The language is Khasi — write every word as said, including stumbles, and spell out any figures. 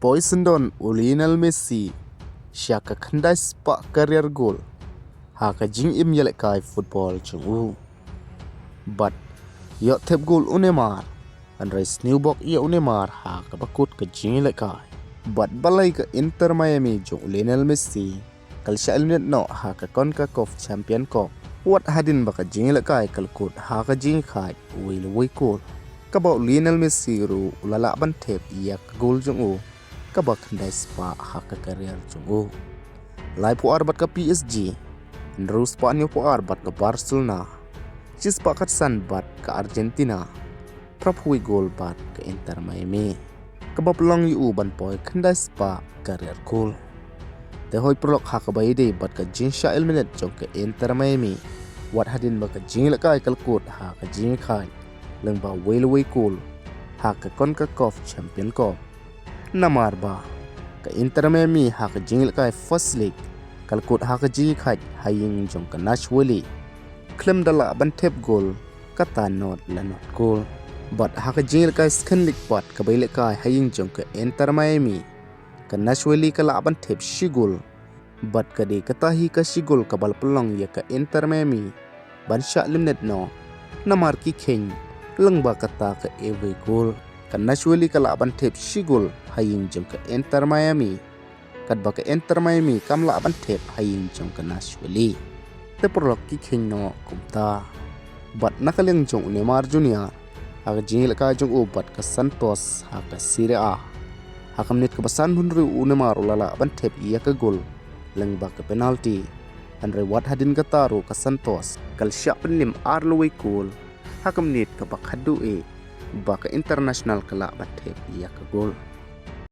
poi syndon u Lionel Messi sha ka khyndai spah career goal ha ka jingim ïalehkai football jong u. Bad ïoh thep goal u Neymar, hynrei sniew bok ïa u Neymar ha kaba kut ka jingïalehkai. Bad balei ka Inter Miami jong u Lionel Messi ka la shah eliminate noh ha ka CONCACAF Champion Cup, wat hadien ba ka jingïalehkai ka la kut ha ka jingkhaid wei la wei goal, kaba u Lionel Messi ruh u la lah ban thep ïa ka goal jong u kaba khyndai spah ha ka career jong u. Laiphew ar bad ka P S G, hynriew spah hynñiewphew ar bad ka Barcelona, shi spah khatsan bad ka Argentina, phraphew wei goal bad ka Inter Miami, kaba pynlong ïa u ban poi khyndai spah career goal. Te hoi paralok, ha kaba ïadei bad ka jingshah eliminate jong ka Inter Miami, wat hadien ba ka jingïalehkai ka la kut ha ka jingkhaid lyngba wei la wei goal ha ka CONCACAF Champion Cup. Namar ba ka Inter Miami ha ka jingïalehkai first leg ka la kut ha ka jingkhaid ha ïing jong ka Nashville, khlem da lah ban thep goal kata not la not goal. Bad ha ka jingïalehkai second leg pat kaba ïalehkai ha ïing jong ka Inter Miami, ka Nashville ka lah ban thep shi goal. Bad ka dei kata hi ka shi goal kaba la pynlong ïa ka Inter Miami ban shah eliminate noh, namar ki kheiñ lyngba kata ka away goal. Ka Nashville ka lah ban thep shi goal ha ïing jong ka Inter Miami, katba ka Inter Miami kam lah ban thep ha ïing jong ka Nashville. Te paralok, ki kheiñ noh kumta. Bad na ka liang jong u Neymar Junior ha ka jingïalehkai jong u bad ka Santos ha ka Serie A, ha ka minit kaba sanphew hynriew u Neymar u la lah ban thep ïa ka goal lyngba ka penalty, hynrei wat hadien kata ruh ka Santos ka la shah pynlem ar la wei goal ha ka minit kaba khatduh, eh, ba ka international ka lah ban thep ïa ka goal.